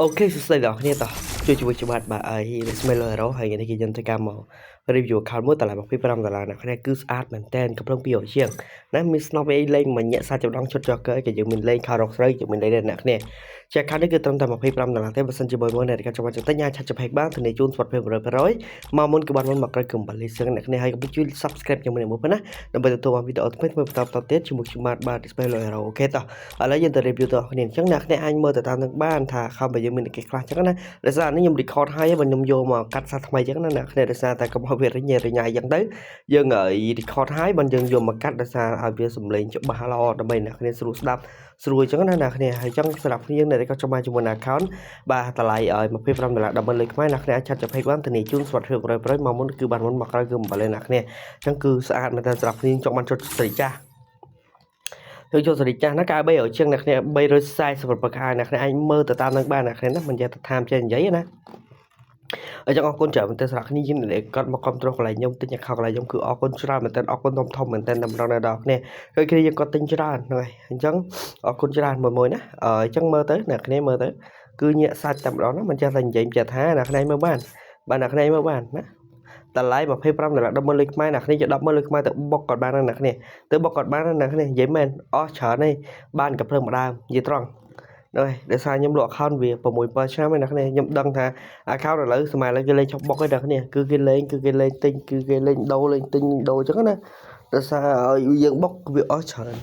OK សួស្តីដល់អ្នកគ្នាតោះជួយជាមួយច្បាប់បាទហើយ Smell Hero ហើយថ្ងៃនេះគេយើងធ្វើការមក review account មួយតម្លៃ25ដុល្លារអ្នកគ្នាគឺស្អាតមែនតើកំភ្លើង200ជាងណាមាន snow អីលេងមួយញាក់សាច់ចម្ដងឈុតចកកើក៏យើងមានលេងខោរកស្រូវយើងមានលេងដែរអ្នកគ្នាជា account នេះគឺត្រឹមតែ25ដុល្លារទេបើសិនជាមួយមើលអ្នកដែលចាំបាច់ទិញអាច chat ចផេកបានធានាជូនសុវត្ថិភាព100%មកមុនគឺបានមុនមកក្រោយគឺអំបិលលីសឹងអ្នកគ្នាហើយកុំភ្លេចជួយ subscribe ជាមួយនឹងមួយផងណាដើម្បីទទួលបានវីដេអូថ្មីៗបន្តបន្តទៀតជាមួយខ្ញុំបាទបាទ Display Hero OK តោះឥឡូវយើងទៅ review ទៅគ្នាអញ្ចឹងអ្នកគ្នាអាចមើលទៅតាមនឹងបានថាខំបើយើងមានគេខ្លះអញ្ចឹងណាដោយសារនេះខ្ញុំ record ហើយបើខ្ញុំយកមកកាត់សាថ្មីអញ្ចឹងណាអ្នកគ្នាដោយសារតែកុំឲ្យវារញ៉េរញ៉ៃអញ្ចឹងទៅយើង record ហើយបើយើងយកមកកាត់ដោយសារឲ្យវាសំឡេងច្បាស់ល្អដើម្បីអ្នកគ្នាស្រួលស្ដាប់ស្រួលអញ្ចឹងណាអ្នកគ្នាហើយអញ្ចឹងសម្រាប់គ្នាអ្នកដែលគាត់ចង់បានជាមួយនឹង account បាទតម្លៃឲ្យ25ដុល្លារ10លុយខ្មែរអ្នកគ្នាអាច chat ចផេកបានធានាជូនសុវត្ថិភាព100%មកមុនគឺបានមុនមកក្រោយគឺ8លេអ្នកគ្នាអញ្ចឹងគឺស្អាតមែនតើសម្រាប់គ្នាចង់បានចុចស្រីចាស់ទៅចូលសេរីចាស់ណាកៅ300ជាងអ្នកគ្នា347ខែអ្នកគ្នាអាចមើលទៅតាមនឹងបានអ្នកគ្នាណាមិនចេះតែថាមចេះនិយាយណាអញ្ចឹងអរគុណច្រើនមែនទែនសម្រាប់គ្នាយើងដែលគាត់មកគ្រប់គ្រងកន្លែងខ្ញុំទិញ account កន្លែងខ្ញុំគឺអរគុណច្រើនមែនទែនអរគុណធំធំមែនទែនតែម្ដងដល់គ្នាគឺគ្នាយើងគាត់ទិញច្រើនហ្នឹងហើយអញ្ចឹងអរគុណច្រើនមួយមួយណាអញ្ចឹងមើលទៅអ្នកគ្នាមើលទៅគឺញាក់សាច់តែម្ដងណាមិនចេះតែនិយាយចេះថាអ្នកគ្នាមើលបានបាទអ្នកគ្នាមើលបានណាតម្លៃ25ដុល្លារ10,000លុយខ្មែរអ្នកគ្នាជា10,000លុយខ្មែរទៅបុកគាត់បានណាអ្នកគ្នាទៅបុកគាត់បានណាអ្នកគ្នានិយាយមែនអស់ច្រើនទេបានកាភ្លើងម្ដើមនិយាយត្រង់ហ្នឹងហើយដោយសារខ្ញុំលក់ account វា6 7ឆ្នាំហើយអ្នកគ្នាខ្ញុំដឹងថា account ឥឡូវសម័យឥឡូវគេលេងឈប់បុកហើយអ្នកគ្នាគឺគេលេងគឺគេលេងទិញគឺគេលេងដូរលេងទិញដូរអញ្ចឹងណាដោយសារឲ្យយើងបុកវាអស់ច្រើន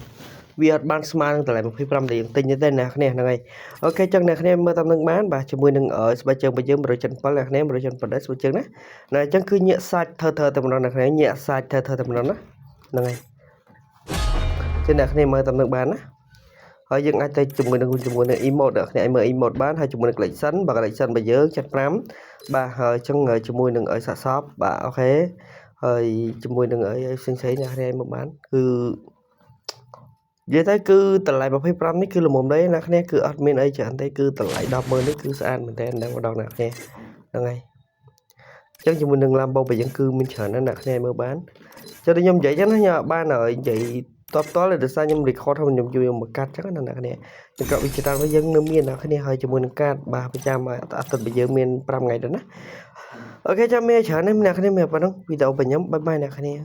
វាអត់បានស្មើនឹងតម្លៃ25ដែលយើងទិញទេអ្នកគ្នាហ្នឹងហើយ OK ចឹងអ្នកគ្នាមើលតាមនឹងបានបាទជាមួយនឹងស្បែកជើងរបស់យើង177អ្នកគ្នា177ដែរស្បែកជើងណាណាអញ្ចឹងគឺញាក់សាច់ធ្វើធ្វើតែម្ដងអ្នកគ្នាញាក់សាច់ធ្វើធ្វើតែម្ដងណាហ្នឹងហើយចឹងអ្នកគ្នាមើលតាមនឹងបានណាហើយយើងអាចទៅជាមួយនឹង emote អ្នកគ្នាអាចមើល emote បានហើយជាមួយនឹង collection បាទ collection របស់យើង75បាទហើយអញ្ចឹងជាមួយនឹងឲ្យសាកសពបាទ OK ហើយជាមួយនឹងអីផ្សេងផ្សេងអ្នកគ្នាអាចមើលបានគឺនិយាយទៅគឺតម្លៃ25នេះគឺល្មមដែរអ្នកគ្នាគឺអត់មានអីច្រើនទេគឺតម្លៃ100000នេះគឺស្អាតមែនតើម្ដងអ្នកគ្នាហ្នឹងហើយអញ្ចឹងជាមួយនឹង Lambo របស់យើងគឺមានច្រើនណាស់អ្នកគ្នាមើលបានចុះតែខ្ញុំនិយាយចឹងណាខ្ញុំអត់បានឲ្យនិយាយតបតល់ដោយសារខ្ញុំ record ហើយខ្ញុំជួយមកកាត់ចឹងណាអ្នកគ្នាចង្ក្រក់វិចិត្រវិញយើងនៅមានអ្នកគ្នាហើយជាមួយនឹងកាតបាទប្រចាំអាទិត្យរបស់យើងមាន5ថ្ងៃដែរណាOK ចាំមានច្រើនណាស់អ្នកគ្នាមានប៉ុណ្ណឹងវីដេអូរបស់ខ្ញុំbye bye អ្នកគ្នា។